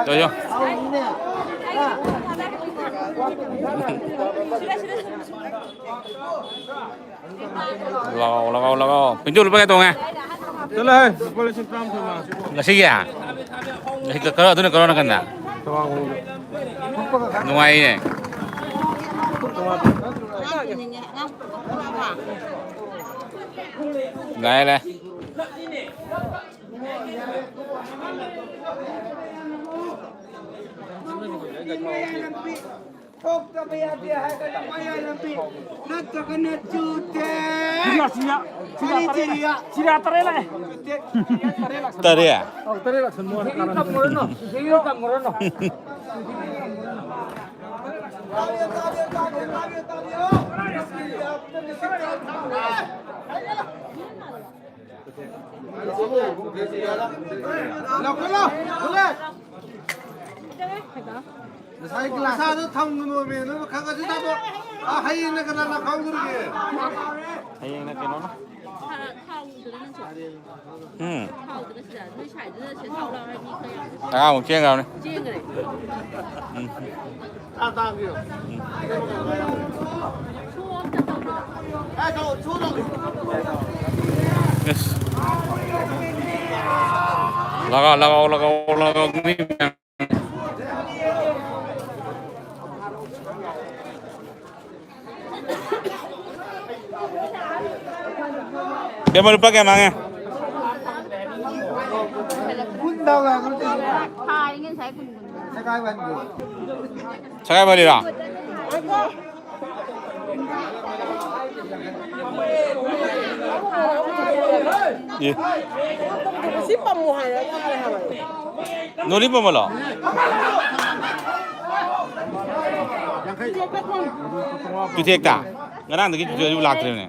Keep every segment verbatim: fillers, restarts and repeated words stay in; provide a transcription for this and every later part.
ꯌꯣ, ꯌꯣ꯫ ꯂꯥꯛꯑꯣ, ꯂꯥꯛꯑꯣ, ꯂꯥꯛꯑꯣ꯫ ꯄꯤꯟꯇꯨ, ꯂꯨꯄꯥ ꯀꯌꯥ ꯇꯣꯡꯉꯦ? ꯆꯠꯂꯣꯍꯦ, ꯂꯨꯄꯥ ꯂꯤꯁꯤꯡ ꯇꯔꯥꯃꯥꯊꯣꯏ ꯃꯉꯥ꯫ ꯉꯁꯤꯒꯤ? ꯉꯁꯤ ꯀ-, ꯀꯔꯣ-, ꯑꯗꯨꯅ ꯀꯔꯣ ꯅꯥꯀꯟꯗ? ꯇꯋꯥꯡ ꯈꯣꯡꯗ꯫ ꯅꯨꯡꯉꯥꯏꯅꯦ꯫ ꯂꯥꯛꯑꯦ, ꯂꯥꯛꯑꯦ꯫ ꯊꯣꯛꯇꯕ ꯌꯥꯗꯦ ꯍꯥꯏꯔꯒꯅ ꯃꯌꯥꯏ ꯂꯝꯕꯤ, ꯅꯠꯇ꯭ꯔꯒꯅ ꯆꯨꯇꯦꯛ꯫ ꯁꯤꯔꯤꯌꯥ, ꯁꯤꯔꯤꯌꯥ, ꯁꯤꯔꯤꯌꯥ ꯀꯔꯤ ꯇꯔꯦꯠ ꯂꯥꯛꯑꯦ꯫ ꯁꯤꯔꯤꯌꯥ ꯇꯔꯦꯠ ꯂꯥꯛꯑꯦ꯫ ꯆꯨꯇꯦꯛ꯫ ꯇꯔꯦꯠ? ꯑꯧ, ꯇꯔꯦꯠ ꯂꯥꯛꯁꯟꯕ ꯋꯥꯅꯤ, ꯀꯥꯟꯅꯗꯦ꯫ ꯇꯝꯃꯨꯔꯅꯨ, ꯁꯤꯔꯤꯌꯥ ꯇꯝꯃꯨꯔꯅꯨ꯫ ꯂꯧꯈꯠꯂꯣ, ꯊꯣꯛꯂꯛꯑꯦ꯫ ꯉꯁꯥꯏ ꯒ꯭ꯂꯥꯁ꯫ ꯃꯁꯥꯗꯣ ꯊꯝꯒꯅꯣꯃꯦ, ꯅꯪ ꯈꯔ ꯈꯔꯁꯨ ꯊꯥꯗꯣꯛ꯫ ꯑꯥ, ꯍꯌꯦꯡꯅ ꯀꯅꯥꯅ ꯈꯪꯗꯣꯔꯤꯒꯦ? ꯍꯌꯦꯡꯅ ꯀꯩꯅꯣꯅ꯫ ꯊꯥꯎꯗꯨꯗ ꯅꯪꯁꯨ꯫ ꯎꯝ꯫ ꯊꯥꯎꯗꯨꯗ ꯁꯤꯗ ꯅꯣꯏ ꯁꯥꯏꯗꯨꯗ ꯁꯤꯗ ꯊꯥꯎ ꯂꯥꯎꯔ ꯃꯤ ꯈꯔ ꯌꯥꯝ ꯑꯉꯥꯡꯃꯨꯛ ꯆꯦꯟꯈ꯭ꯔꯕꯅꯤ꯫ ꯆꯦꯟꯈ꯭ꯔꯦ꯫ ꯎꯝ꯫ ꯁꯣ ꯑꯝꯇ ꯇꯧꯗ꯭ꯔꯣ? ꯑꯁ꯫ ꯂꯥꯛꯑꯣ, ꯂꯥꯛꯑꯣ, ꯂꯥꯛꯑꯣ, ꯂꯥꯛꯑꯣ, ꯃꯤ ꯃꯌꯥꯝ꯫ ꯕꯦꯝꯃ, ꯂꯨꯄꯥ ꯀꯌꯥ ꯃꯥꯡꯉꯦ? ꯀꯨꯟ ꯇꯧꯔꯦ, ꯀꯨꯟ ꯇꯧꯔꯦ꯫ ꯊꯥꯔꯤꯉꯩ ꯉꯁꯥꯏ ꯀꯨꯟ ꯀꯨꯟ꯫ ꯁꯒꯥꯏ ꯋꯥꯟꯒꯤ꯫ ꯁꯒꯥꯏ ꯋꯥꯔꯤꯔꯣ? ꯑꯦ꯫ ꯁꯤ ꯄꯝꯃꯣ ꯍꯥꯏꯔꯒ ꯍꯥꯏ ꯍꯥꯏꯕ꯫ ꯅꯣꯔꯤ ꯄꯝꯃꯣꯂꯣ? ꯆꯨꯊꯦꯛꯇ? ꯉꯔꯥꯡꯗꯒꯤ ꯆꯨꯊꯦꯛ ꯂꯥꯛꯇ꯭ꯔꯤꯕꯅꯦ꯫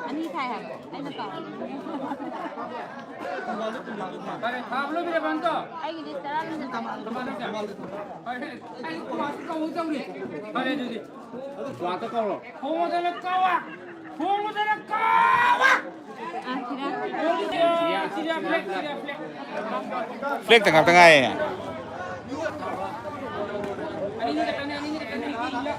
ꯑꯅꯤ ꯊꯥꯏ ꯍꯥꯏꯕ ꯑꯩꯅ ꯀꯥꯎ꯫ ꯐꯔꯦ, ꯊꯥꯕ ꯂꯣꯏꯕꯤꯔꯕ ꯅꯠꯇ꯭ꯔꯣ? ꯑꯩꯒꯤꯗꯤ ꯇꯔꯥ꯫ ꯐꯔꯦ, ꯑꯩ ꯀ꯭ꯋꯥꯁꯤ ꯀꯧꯒꯦ ꯇꯧꯔꯤ꯫ ꯐꯔꯦ, ꯑꯗꯨꯗꯤ꯫ ꯀ꯭ꯋꯥꯇ ꯀꯧꯔꯣ꯫ ꯍꯣꯡꯉꯨꯗꯅ ꯀ꯭ꯋꯥ! ꯍꯣꯡꯉꯨꯗꯅ ꯀ꯭ꯋꯥ! ꯑꯥ, ꯁꯤꯔꯥ꯫ ꯁꯤꯔꯥ, ꯁꯤꯔꯥ, ꯐ꯭ꯂꯦꯛ, ꯁꯤꯔꯥ, ꯐ꯭ꯂꯦꯛ꯫ ꯐ꯭ꯂꯦꯛꯇ ꯉꯥꯛꯇ ꯉꯥꯏꯌꯦ꯫ ꯑꯅꯤꯅꯤ ꯈꯛꯇꯅꯦ, ꯑꯅꯤꯅꯤ ꯈꯛꯇꯅꯦ꯫